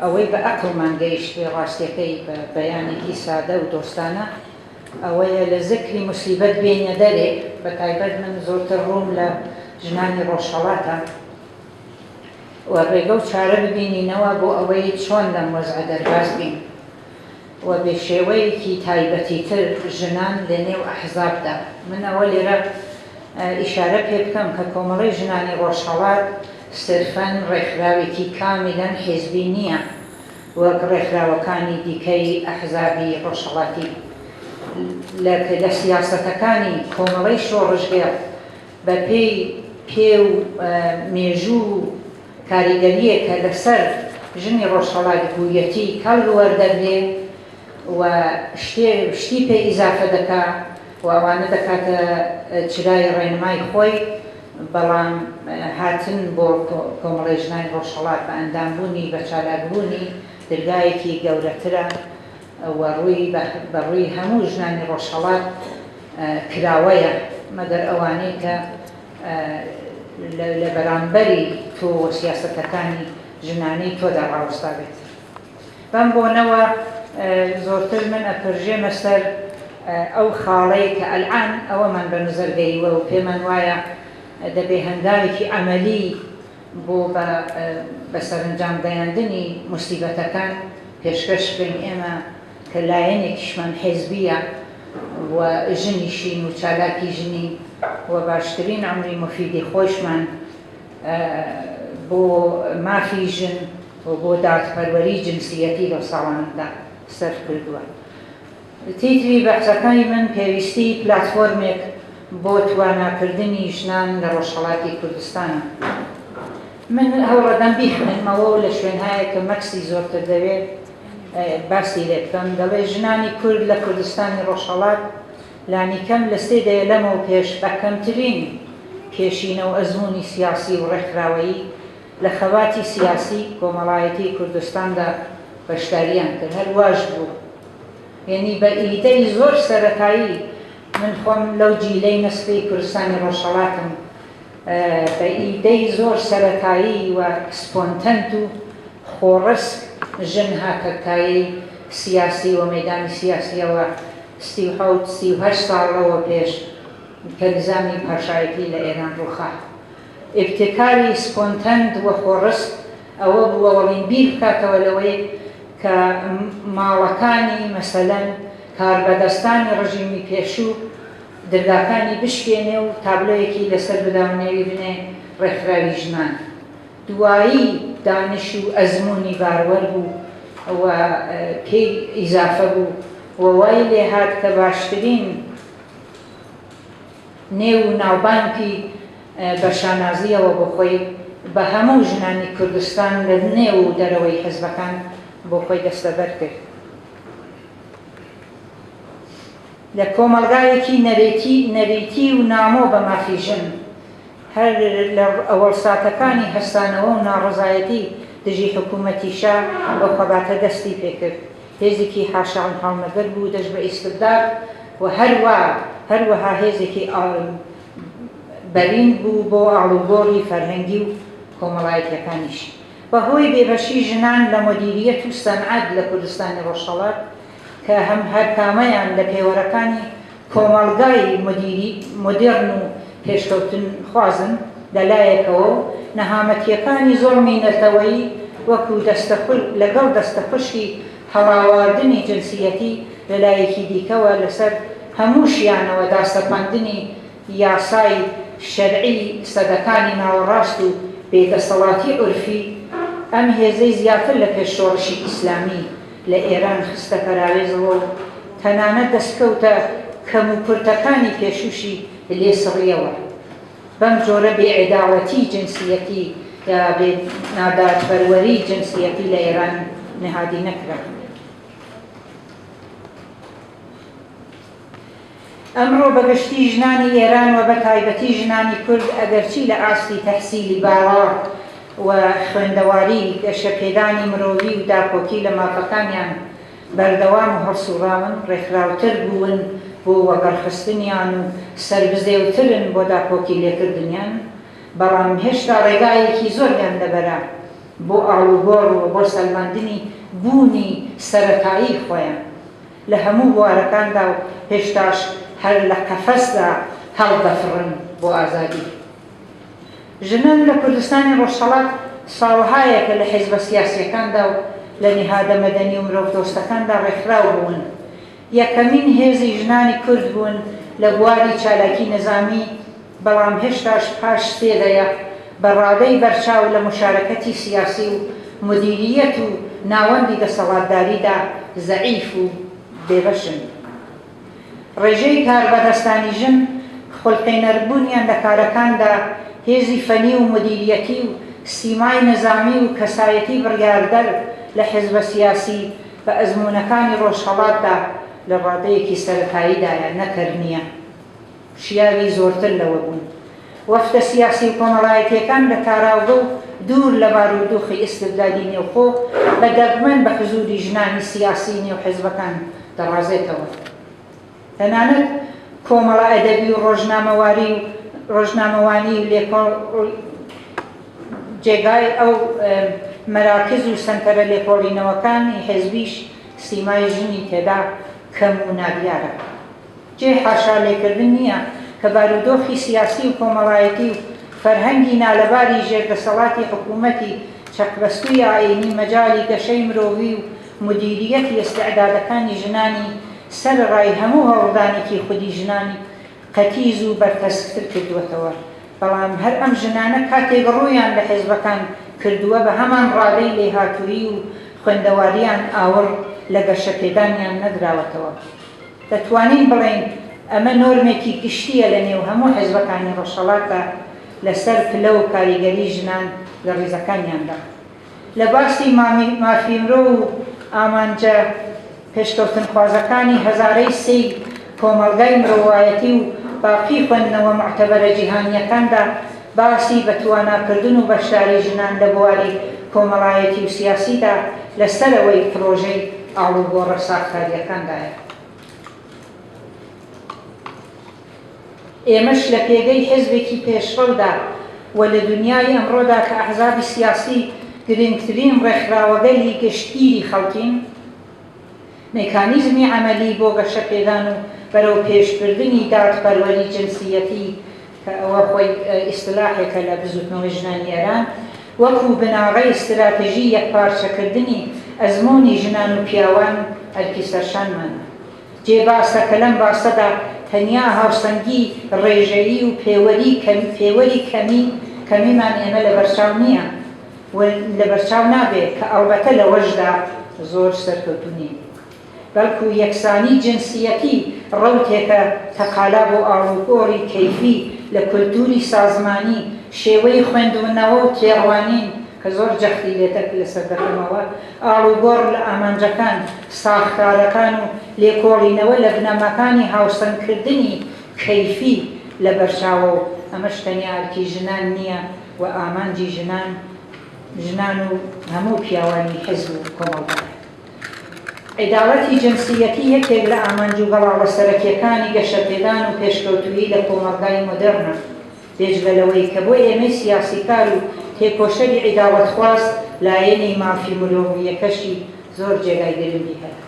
ئەوەی بە ئەقڵمان گەیشتبێ ڕاستیەکەی بە بەیانێکی سادە و دۆستانە ئەوەیە لە زکری موسیبەت بێینە دەرێ، بە تایبەت من زۆرتر ڕووم لە ژنانی ڕۆژهەڵاتە و ڕێگە و چارە ببینینەوە بۆ ئەوەی چۆن لەم وەزعە دەرباز بین و بە شێوەیەکی تایبەتیتر ژنان لە نێو ئەحزابدا. من ئەوە لێرە ئیشارە پێ بکەم کە کۆمەڵەی ژنانی ڕۆژهەڵات سرفەن ڕێکخراوێکی کامیلەن حیزبی نییە وەک ڕێکخراوەکانی دیکەی ئەحزابی ڕۆژهەڵاتی لە لە سیاسەتەکانی کۆمەڵەی شۆڕشگێڕ بە پێی پێ و مێژوو و کاریگەرییەک کە لە سەر ژنی ڕۆژهەڵات بوویەتی کەڵک وەردەگرێ و شتێ شتی پێ ئیزافە دەکا و ئەوانە دەکاتە چرای ڕێنمای خۆی، بەڵام هاتن بۆ کۆمەڵەی ژنانی ڕۆژهەڵات بە ئەندام بوونی بە چالاک بوونی درگایەکی گەورەترە و ڕووی بە ڕووی هەموو ژنانی ڕۆژهەڵات کراوەیە مەگەر ئەوانەی کە لە بەرامبەری تۆ و سیاسەتەکانی ژنانەی تۆدا ڕاوەستابێت. بەم بۆنەوە زۆرتر من ئەپرژێمە سەر ئەو خاڵەی کە ئەلئان ئەوەمان بە نزەر گەیوە و پێمان وایە دەبێ هەنگاوێکی عەمەلی بۆ بە بە سەرەنجام گەیاندنی موسیبەتەکان پێشکەش بکەین. ئێمە کە لایەنێکیشمان حیزبییە و ژنیشین و چالاکی ژنین و باشترین عومری موفیدی خۆیشمان بۆ مافی ژن و بۆ دادپەروەری جنسیەتی لەو ساڵانەدا سەرف کردووە. تیتری بەحسەکەی من پێویستی پلاتفۆرمێک بۆ تواناکردنی ژنان لە ڕۆژهەڵاتی کوردستانە. من هەوڵەدەم بیخوێنمەوە و لە شوێنهایەک کە مەکسی زۆرتر دەوێ باسی لێ بکەم. دەڵێ ژنانی کورد لە کوردستانی ڕۆژهەڵات لانیکەم لە سێ دەیە لەمەو پێش بە کەمترین پێشینە و ئەزموونی سیاسی و ڕێکخراوەیی لە خەباتی سیاسی، کۆمەڵایەتی کوردستاندا بەشدارییان کرد. هەر واش بوو. یەنی بە ئیدەی زۆر سەرەتایی، من خۆم لەو جیلەی نەسلی کوردستانی ڕۆژهەڵاتم، بە ئیدەی زۆر سەرەتایی و سپۆنتەنت و خۆڕسک ژن هاتە کایەی سیاسی و مەیدانی سیاسییەوە 37، 38 ساڵ لەوە پێش کە نیزامی پاشایەتی لە ئێران ڕووخا. ئیبتکاری سپۆنتەند و خۆڕسک ئەوە بووە وەڵین بیر بکاتەوە لەوەی کە ماڵەکانی مەسەلەن کاربەدەستانی ڕژیمی پێشوو درگاکانی بشکێنێ و تابلۆیەکی لەسەر بدا و نێوی بنێ ڕێکخراوی ژنان. دوایی دانش و ئەزموونی باروەر بوو و پێی ئیزافە بوو و وای لێهات کە باشترین نێو و ناوبانگی بە شانازییەوە بۆ خۆی بە هەموو ژنانی کوردستان لە نێو و دەرەوەی حزبەکان بۆ خۆی دەستەبەر کرد. لە کۆمەڵگایەکی نەرێتی نەریتی و نامۆ بە مافی ژن، هەر لە ئەوەڵ ساتەکانی هەستانەوە و ناڕەزایەتی دژی حکوومەتی شا ئەو خەباتە دەستی پێکرد. هێزێکی حاشاهەڵنەگر بوو دژ بە ئیستبداد و هەروا هەروەها هێزێکی بەرین بوو بۆ ئاڵوگۆڕی فەرهەنگی و کۆمەڵایەتیەکانیش. بە هۆی بێبەشی ژنان لە مۆدیریەت و سەنعەت لە کوردستانی ڕۆژهەڵات کە هەم هەرکامەیان لە پێوەرەکانی کۆمەڵگای مۆدیری مۆدێڕن و پێشکەوتنخوازن لە لایەکەوە و نەهامەتییەکانی زوڵمی نەتەوەیی وەکوو دەستە لەگەڵ دەستەخوشکی هەڵاواردنی جنسییەتی لە لایەکی دیکەوە لەسەر هەمووشیانەوە داسەپاندنی یاسای شەرعی سەدەکانی ناوەڕاست و بێدەسەڵاتی عورفی ئەم هێزەی زیاتر لە پێش شۆڕشی ئیسلامی لە ئێران خستە پەراوێزەوە و تەنانەت دەستکەوتە کەم و کورتەکانی پێشووشی لێ سڕییەوە. بەم جۆرە بێعەداڵەتی جنسییەتی یا بێ نادادپەروەری جنسییەتی لە ئێران نهادی نەکرا. ئەمڕۆ بە گشتی ژنانی ئێران و بە تایبەتی ژنانی کورد ئەگەرچی لە ئاستی تەحسیلی باڵا و خوێندەواری، گەشەپێدانی مرۆوی و داکۆکی لە مافەکانیان بەردەوام و هەڵسوڕاون، ڕێکخراوتر بوون بۆ وەگەڕخستنیان و سەربزێوترن بۆ داکۆکی لێکردنیان، بەڵام هێشتا ڕێگایەکی زۆریان لەبەرە. بۆ ئاڵوگۆڕ و بۆ سەلماندنی بوونی سەرەتایی خۆیان لە هەموو بوارەکاندا و هێشتاش هەر لە قەفەسدا هەڵدەفڕن بۆ ئازادی. ژنان لە کوردستانی ڕۆژهەڵات ساڵهایەکە لە حیزبە سیاسییەکاندا و لە نیهادە مەدەنی و مرۆڤدۆستەکاندا ڕێکخراو بوون. یەکەمین هێزی ژنانی کورد بوون لە بواری چالاکی نزامی، بەڵام هێشتاش پاش سێ دەیە بە ڕادەی بەرچاو لە موشارەکەتی سیاسی و مودیرییەت و ناوەندی دەسەڵاتداریدا زەعیف و بێبەشن. ڕێژەی کاربەدەستانی ژن، خولقێنەربوونیان لە کارەکاندا، هێزی فەنی و مودیرییەتی و سیمای نزامی و کەسایەتی بڕیاردەر لە حیزبە سیاسی بە ئەزموونەکانی ڕۆژهەڵاتدا لە ڕادەیەکی سەرەتاییدایە نەک هەر نییە، شیاوی زۆرتر لەوە بوون. وەفدە سیاسی و کۆمەڵایەتییەکان لە تاراوگە و دوور لە بارودوخی ئیستبدادی نێوخۆ، بە دەگمەن بە حزووری ژنانی سیاسیی نێو حزبەکان دەڕازێتەوە. تەنانەت کۆمەڵە ئەدەبی و ڕۆژنامەواری و ڕۆژنامەوانی و لێکۆڵ جێگای ئەو مەراکز و سەنتەرە لێکۆڵینەوەکانی حزبیش سیمای ژنی تێدا کەم و نادیارە. جێی حاشا لێکردن نییە کە بارودۆخی سیاسی و کۆمەڵایەتی و فەرهەنگی نالەباری ژێر دەسەڵاتی حکوومەتی چەقبەستووی ئایینی مەجالی گەشەی مرۆوی و مودیرییەتی ئیستعدادەکانی ژنانی سەرەڕای هەموو هەوڵدانێکی خودی ژنانی قەتیز و بەرتەسکتر کردووەتەوە. بەڵام هەر ئەم ژنانە کاتێک ڕوویان لە حیزبەکان کردووە بە هەمان ڕادەی لێهاتوویی و خوێندەوارییان ئاوڕ لە گەشەپێدانیان نەدراوەتەوە. دەتوانین بڵێین ئەمە نۆرمێکی گشتییە لە نێو هەموو حیزبەکانی ڕۆژهەڵاتدا لە سەر پلە و کاریگەری ژنان لە ڕیزەکانیاندا. لە باسی مافی مرۆ و ئامانجە پێشکەوتنخوازەکانی هەزارەی سێی کۆمەڵگای مرۆوایەتی و باقی خوێندنەوە موعتەبەرە جیهانییەکاندا باسی بە تواناکردن و بەشداری ژنان لە بواری کۆمەڵایەتی و سیاسیدا لە سەرەوەی پڕۆژەی ئاڵوگۆڕە ساختارییەکاندایە. ئێمەش لە پێگەی حیزبێکی پێشڕەودا و لە دونیای ئەمڕۆدا کە ئەحزابی سیاسی گرنگترین ڕێکخراوەگەلی گشتگیری خەڵکین، مێکانیزمی عەمەلی بۆ گەشەپێدان و بەرەوپێشبردنی دادپەروەری جنسییەتی کە ئەوە خۆی ئیستلاحێکە لە بزووتنەوەی ژنانی ئێران، وەکوو بناغەی ستراتژی یەکپارچەکردنی ئەزموونی ژنان و پیاوان ئەرکی سەرشانمانە. جێ باسە کە لەم باسەدا تەنیا هاوسەنگی ڕێژەیی و پێوەری پێوەری کەمی کەمیمان ئێمە لەبەرچاو نییە و لەبەرچاو نابێ کە ئەڵبەتە لەوەشدا زۆر سەرکەوتوو نین. بەڵکو یەکسانی جنسیەتی ڕەوتێکە تەقالا بۆ ئاڵوگۆڕی کەیفی لە کولتوری سازمانی، شێوەی خوێندونەوە و تێڕوانین کە زۆر جەختی لێ لەسەر دەکەمەوە، ئاڵوگۆڕ لە ئامانجەکان، ساختارەکان و لێکۆڵینەوە لە بنەماکانی هاوسەنگکردنی کەیفی لە بەرچاوە و ئەمەش تەنیا ئەرکی ژنان نییە و ئامانجی ژنان ژنان و هەموو پیاوانی حیزب و کۆمەڵگایە. عیداڵەتی جنسییەتی یەکێک لە ئامانج و گەڵاڵە سەرەکییەکانی گەشەپێدان و پێشکەوتوویی لە کۆمەڵگای مۆدێڕنە. بێجگە لەوەی کە بۆ ئێمەی سیاسیکار و تێکۆشەری عیداڵەتخواز لایەنی مافی مرۆڤییەکەشی زۆر جێگای گرنگی هەیە.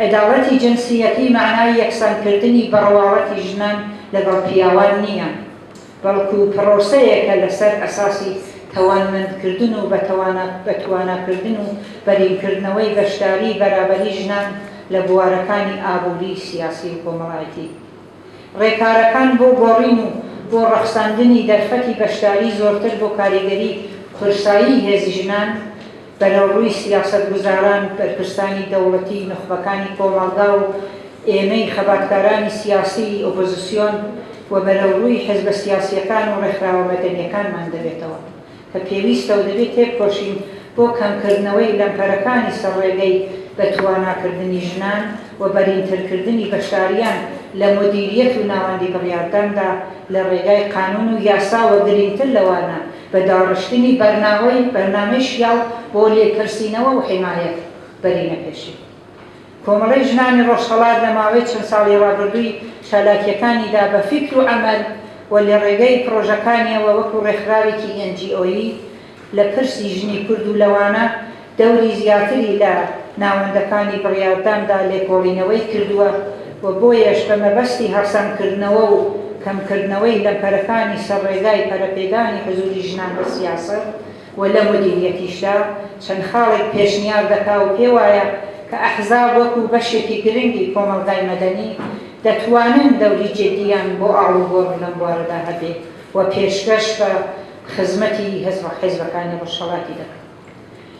عیداڵەتی جنسییەتی مەعنای یەکسانکردنی بەڕواڵەتی ژنان لەگەڵ پیاوان نییە، بەڵکو پڕۆسەیەکە لەسەر ئەساسی تەوانمەندکردن و بەتواناکردن و بەرینکردنەوەی بەشداریی بەرابەری ژنان لە بوارەکانی ئابووری، سیاسی و کۆمەڵایەتی. ڕێکارەکان بۆ گۆڕین و بۆ ڕەخساندنی دەرفەتی بەشداری زۆرتر بۆ کاریگەری قورسایی هێزی ژنان بەرەوڕووی سیاسەتگوزاران، بەرپرسانی دەوڵەتی، نوخبەکانی کۆمەڵگا و ئێمەی خەباتکارانی سیاسیی ئۆپۆزسیۆن و بەرەوڕووی حزبە سیاسییەکان و ڕێکخراوە مەدەنییەکانمان دەبێتەوە کە پێویستە و دەبێ تێبکۆشین بۆ کەمکردنەوەی لەمپەرەکانی سەر ڕێگەی بە تواناکردنی ژنان و بەرینترکردنی بەشدارییان لە مودیریەت و ناوەندی بڕیارداندا لە ڕێگای قانوون و یاساوە گرینگتر لەوانە بە داڕشتنی بەرناوەی بەرنامەی شیاو بۆ لێپرسینەوە و حیمایەت بەرینە پێشی. کۆمەڵەی ژنانی ڕۆژهەڵات لە ماوەی چەند ساڵی ڕابردووی چالاکییەکانیدا بە فیکر و عەمەل و لە ڕێگەی پڕۆژەکانیەوە وەکوو ڕێکخراوێکی NGO یی لە پرسی ژنی کورد و لەوانە دەوری زیاتری لە ناوەندەکانی بڕیارداندا لێکۆڵینەوەی کردووە و بۆیەش بە مەبەستی هاسانکردنەوە و کەمکردنەوەی لەمپەرەکانی سەر ڕێگای پەرەپێدانی حزووری ژنان لە سیاسەت و لە مودیریەتیشدا چەند خاڵێک پێشنیار دەکا و پێوایە کە ئەحزاب وەکوو بەشێکی گرنگی کۆمەڵگای مەدەنی دەتوانن دەوری جیددییان بۆ ئاڵوگۆڕ لەم بوارەدا هەبێ و پێشکەش بە خزمەتی حیزبەکانی ڕۆژهەڵاتی دەکەن.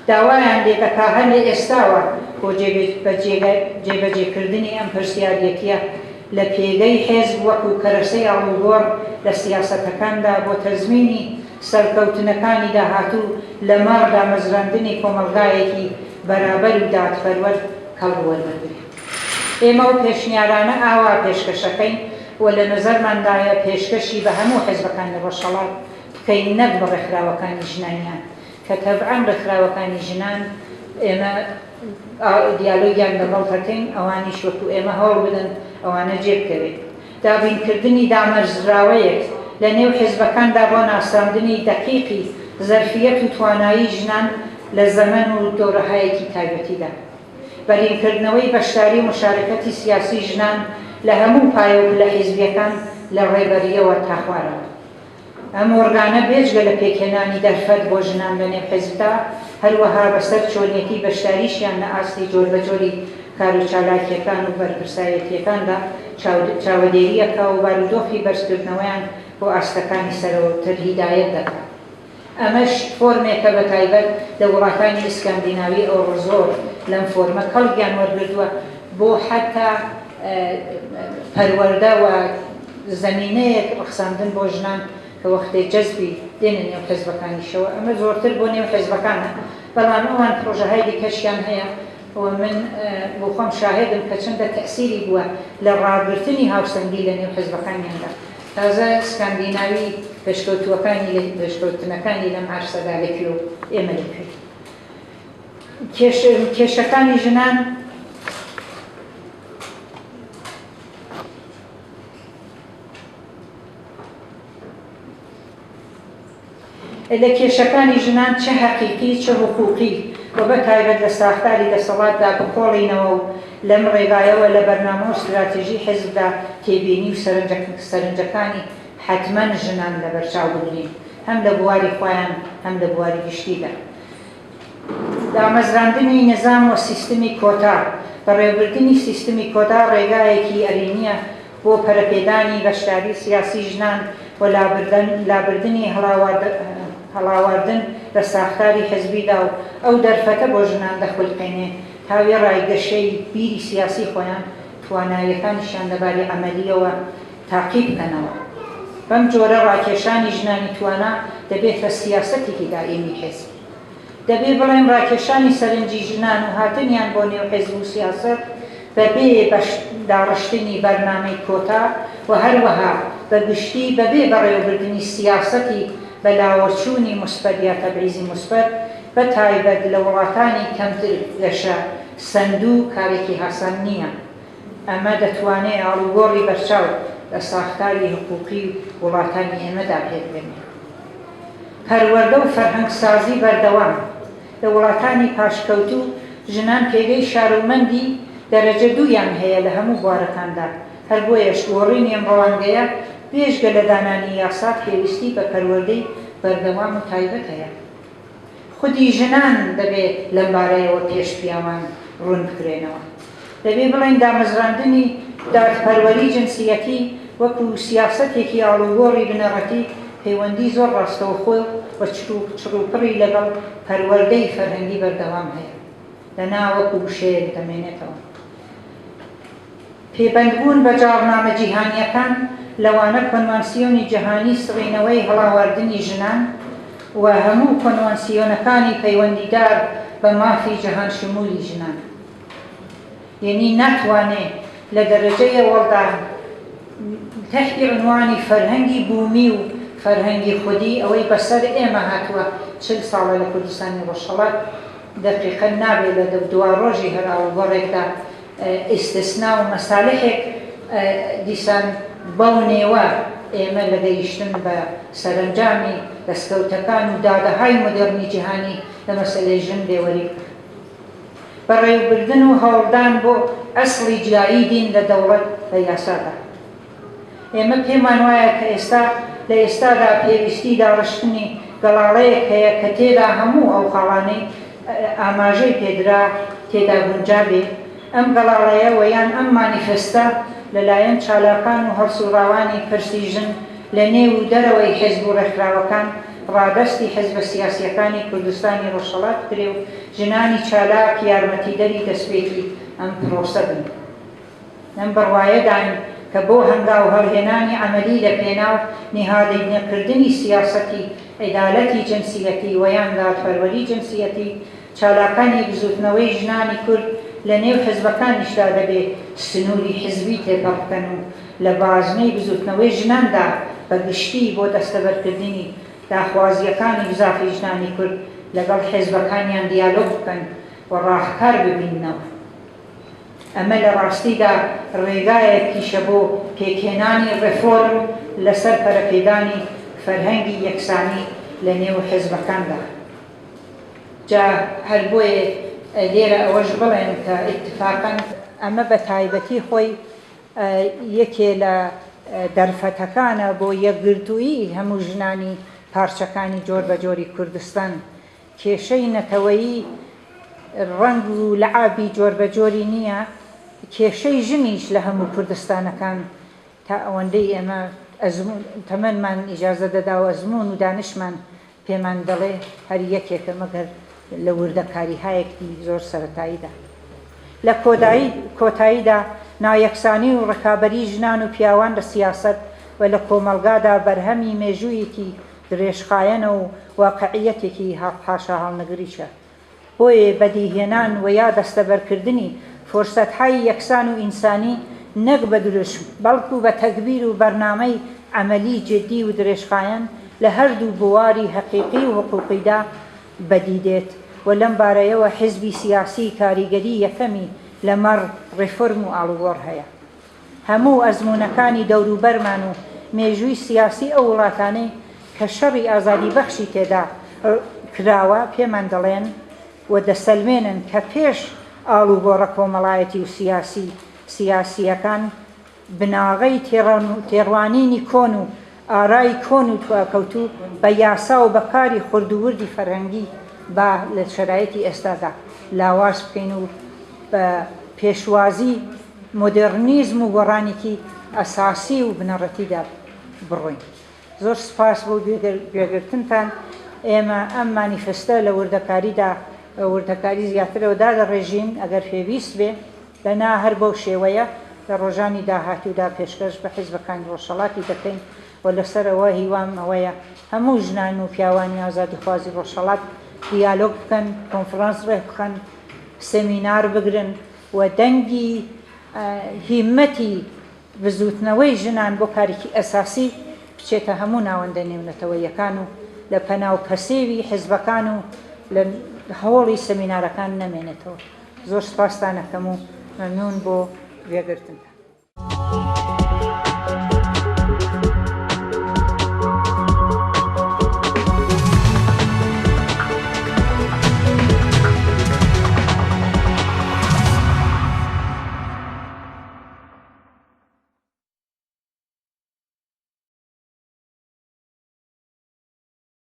داوایان لێ دەکا هەر لە ئێستاوە بۆ جێبەجێکردنی ئەم پرسیاریەتیە لە پێگەی حێزب وەکوو کەرەسەی ئاڵوگۆڕ لە سیاسەتەکاندا بۆ تەزمینی سەرکەوتنەکانی داهاتوو لەمەڕ دامەزراندنی کۆمەڵگایەکی بەرابەر و دادپەروەر کەڵک وەربگرێ. ئێمە ئەو پێشنیارانە ئاوا پێشکەشەکەین و لە نەزەرماندایە پێشکەشی بە هەموو حێزبەکانی ڕۆژهەڵات بکەین نەک بە ڕێکخراوەکانی ژنانیان کە تەبعەن ڕێکخراوەکانی ژنان ئێمە دیالۆگیان لەگەڵ دەکەین ئەوانیش وەکو ئێمە هەوڵ بدەن ئەوانە جێ بکەوێت. دابینکردنی دامەرزراوەیەک لە نێو حیزبەکاندا بۆ ناساندنی دەقیقی زەرفیەت و توانایی ژنان لە زەمەن و دۆرەهایەکی تایبەتیدا. بەرینکردنەوەی بەشداری و مشارەکەتی سیاسی ژنان لە هەموو پایە و پلە حیزبیەکان لە ڕێبەرییەوە تا خوارەوە. ئەم ئۆرگانە بێجگە لە پێکهێنانی دەرفەت بۆ ژنان لە نێو حیزبدا، هەروەها بەسەر چۆنیەتی بەشداریشیان لە ئاستی جۆربەجۆری کاروچالاکییەکان و بەرپرسایەتییەکاندا چاوەدێری ئەکا و بارودۆخی بەرزکردنەوەیان بۆ ئاستەکانی سەرەوەتر هیدایەت دەکا. ئەمەش فۆرمێکە بە تایبەت لە وڵاتانی ئیسکاندیناوی ئەوڕۆ زۆر لەم فۆرمە کەڵکیان وەرگرتووە بۆ حەتا پەروەردە و زەمینەیەک ڕەخساندن بۆ ژنان کە وەختێ جەزبی دێنە نێو حیزبەکانیشەوە، ئەمە زۆرتر بۆ نێو حیزبەکانە، بەڵام ئەوان پڕۆژەهای دیکەشیان هەیە و من بۆ خۆم شاهێدم کە چەندە تەئسیری بووە لە ڕاگرتنی هاوسەنگی لە نێو حیزبەکانیاندا. تازە سکاندیناوی پێشکەوتووەکانی لە پێشکەوتنەکانی لەم عەرسەدا لە کوێ و ئێمە لە کوێ؟ کێشەکانی ژنان لە کێشەکانی ژنان چ هەقیقی چ حقوقی و بە تایبەت لە ساختاری دەسەڵاتدا بکۆڵینەوە و لەم ڕێگایەوە لە بەرنامە و ستراتیژی حیزبدا تێبینی و سەرنجەکانی حەتمەن ژنان لەبەرچاو بگرین هەم لە بواری خۆیان هەم لە بواری گشتیدا. دامەزراندنی نیزام و سیستمی کۆتا، بەڕێوەبردنی سیستمی کۆتا ڕێگایەکی ئەرێنییە بۆ پەرەپێدانی بەشداری سیاسی ژنان و لابردنی هەڵاواردن لە ساختاری حزبیدا و ئەو دەرفەتە بۆ ژنان دەخولقێنێ تا وێڕای گەشەی بیری سیاسی خۆیان تواناییەکانیشیان لەباری عەمەلییەوە تاقی بکەنەوە. بەم جۆرە ڕاکێشانی ژنانی توانا دەبێتە سیاسەتێکی دائیمی حزب. دەبێ بڵێم ڕاکێشانی سەرنجی ژنان و هاتنیان بۆ نێو حیزب و سیاسەت بە بێ داڕشتنی بەرنامەی کۆتا و هەروەها بە گشتی بە بێ بەڕێوەبردنی سیاسەتی بە لاوەچوونی موسبەت یا تەبعیزی موسبەت بە تایبەت لە وڵاتانی کەمتر گەشە سەندوو کارێکی هاسان نییە. ئەمە دەتوانێ ئاڵوگۆڕی بەرچاو لە ساختاری حقووقی وڵاتانی ئێمەدا پێک بێنێ. پەروەردە و فەرهەنگسازی بەردەوام، لە وڵاتانی پاشکەوتوو ژنان پێگەی شارومەندی دەرەجە دوویان هەیە لە هەموو بوارەکاندا، هەر بۆیەش گۆڕینی ئەم ڕوانگەیە بێژگە لە دانانی یاسا پێویستی بە پەروەردەی بەردەوام و تایبەت هەیە. خودی ژنان دەبێ لەم بارەیەوە پێش پیاوان ڕوون بکرێنەوە. دەبێ بڵێین دامەزراندنی دادپەروەری جنسیەتی وەکوو سیاسەتێکی ئاڵوگۆڕی بنەڕەتی پەیوەندی زۆر ڕاستەوخۆ و چڕوپڕی لەگەڵ پەروەردەی فەرهەنگی بەردەوام هەیە. دەنا وەکوو وشەیەک دەمێنێتەوە. پێبەندبوون بە جاڕنامە جیهانییەکان، لەوانە کۆنوانسیۆنی جیهانی سڕینەوەی هەڵاواردنی ژنان و هەموو کۆنوانسیۆنەکانی پەیوەندیدار بە مافی جەهانشمولی ژنان. یەنی ناتوانێ لە دەرەجەی ئەوەڵدا تەحتی عونوانی فەرهەنگی بوومی و فەرهەنگی خودی ئەوەی بەسەر ئێمە هاتووە 40 ساڵە لە کوردستانی ڕۆژهەڵات دەقیقەن نابێ لە دواڕۆژی هەر ئاڵوگۆڕێکدا ئیستسنا و مەسالحێک دیسان بەو نێوە ئێمە لە گەیشتن بە سەرەنجامی دەسکەوتەکان و دادەهای مۆدێڕنی جیهانی لە مەسەلەی ژن بێوەری بکا. بەڕێوبردن و هەوڵدان بۆ ئەسڵی جیایی دین لە دەوڵەت لە یاسادا. ئێمە پێمان وایە کە ئێستا لە ئێستادا پێویستی داڕشتنی گەڵاڵەیەک هەیە کە تێدا هەموو ئەو خاڵانەی ئاماژەی پێدرا تێدا گونجابێ. ئەم گەڵاڵەیە وە یان ئەم مانیفستە لە لایەن چالاکان و هەڵسووڕاوانی پرسی ژن لە نێو و دەرەوەی حیزب و ڕێکخراوەکان ڕادەستی حیزبە سیاسییەکانی کوردستانی ڕۆژهەڵات بکرێ و ژنانی چالاک یارمەتیدەری دەسپێکی ئەم پرۆسە بن. لەم بڕوایەداین کە بۆ هەنگاو هەڵهێنانی عەمەلی لە پێناو نیهادینەکردنی سیاسەتی عیدالەتی جنسیەتی وە یان دادپەروەری جنسیەتی، چالاکانی بزووتنەوەی ژنانی کورد لە نێو حزبەکانیشدا دەبێ سنووری حزبی تێپەڕ بکەن و لە بازنەی بزووتنەوەی ژناندا بە گشتی بۆ دەستەبەرکردنی داخوازییەکانی بزافی ژنانی کورد لەگەڵ حێزبەکانیان دیالۆگ بکەن و ڕاهکار ببیننەوە. ئەمە لە ڕاستیدا ڕێگایەکیشە بۆ پێکهێنانی ڕێفۆرم لەسەر پەرەپێدانی فەرهەنگی یەکسانی لە نێو حێزبەکاندا. جا هەر بۆیە لێرە ئەوەش بڵێم کە ئیتفاقەن ئەمە بە تایبەتی خۆی یەکێ لە دەرفەتەکانە بۆ یەکگرتوویی هەموو ژنانی پارچەکانی جۆر بە جۆری کوردستان. کێشەی نەتەوەیی ڕەنگ و لەعابی جۆر بە جۆری نییە، کێشەی ژنیش لە هەموو کوردستانەکان تا ئەوەندەی ئێمە ئەزموون تەمەنمان ئیجازە دەدا و ئەزموون و دانشمان پێمان دەڵێ هەر یەکێکە مەگەر لە وردەکاریهایەکی زۆر سەرەتاییدا. لە کۆدایی کۆتاییدا نایەکسانی و ڕکابەری ژنان و پیاوان لە سیاسەت و لە کۆمەڵگادا بەرهەمی مێژوویەکی درێژخایەنە و واقعییەتێکی حاشاهەڵنەگریشە. بۆیە بەدیهێنان و یا دەستەبەرکردنی فورسەتهای یەکسان و ئینسانی نەک بە دروشم بەڵکو بە تەگبیر و بەرنامەی عەمەلی جدی و درێژخایەن لە هەردوو بواری هەقیقی و حقوقیدا بەدی دێت و لەم بارەیەوە حیزبی سیاسی کاریگەری یەکەمی لەمەڕ ڕێفۆرم و ئاڵوگۆڕ هەیە. هەموو ئەزموونەکانی دەوروبەرمان و مێژووی سیاسی ئەو وڵاتانەی کە شەڕی ئازادیبەخشی تێدا کراوە پێمان دەڵێن و دەسەلمێنن کە پێش ئاڵوگۆڕە کۆمەڵایەتی و سیاسی سیاسییەکان بناغەی تێڕوانینی کۆن و ئارای کۆن و دواکەوتوو بە یاسا و بە کاری خورد و وردی فەرهەنگی با لە شەرایتی ئێستادا لاواز بکەین و بە پێشوازی مۆدێڕنیزم و گۆڕانێکی ئەساسی و بنەڕەتیدا بڕۆین. زۆر سپاس بۆ گوێگرتنتان. ئێمە ئەم مانیفستە لە وردەکاریدا بە وردەکاری زیاترەوە دادەڕێژین ئەگەر پێویست بێ، دەنا هەر بەو شێوەیە لە ڕۆژانی داهاتوودا پێشکەش بە حیزبەکانی ڕۆژهەڵاتی دەکەین و لەسەرەوە هیوام ئەوەیە هەموو ژنان و پیاوانی ئازادیخوازی ڕۆژهەڵات دیالۆگ بکەن، کۆنفرانس ڕێکبخەن، سێمینار بگرن و دەنگی هیممەتی بزووتنەوەی ژنان بۆ کارێکی ئەساسی بچێتە هەموو ناوەندە نێونەتەوەییەکان و لە پەنا و پەسێوی حیزبەکان و لە هۆڵی سەمینارەکان نەمێنێتەوە. زۆر سپاستان ئەکەم و مەمنوون بۆ گوێگرتنتان.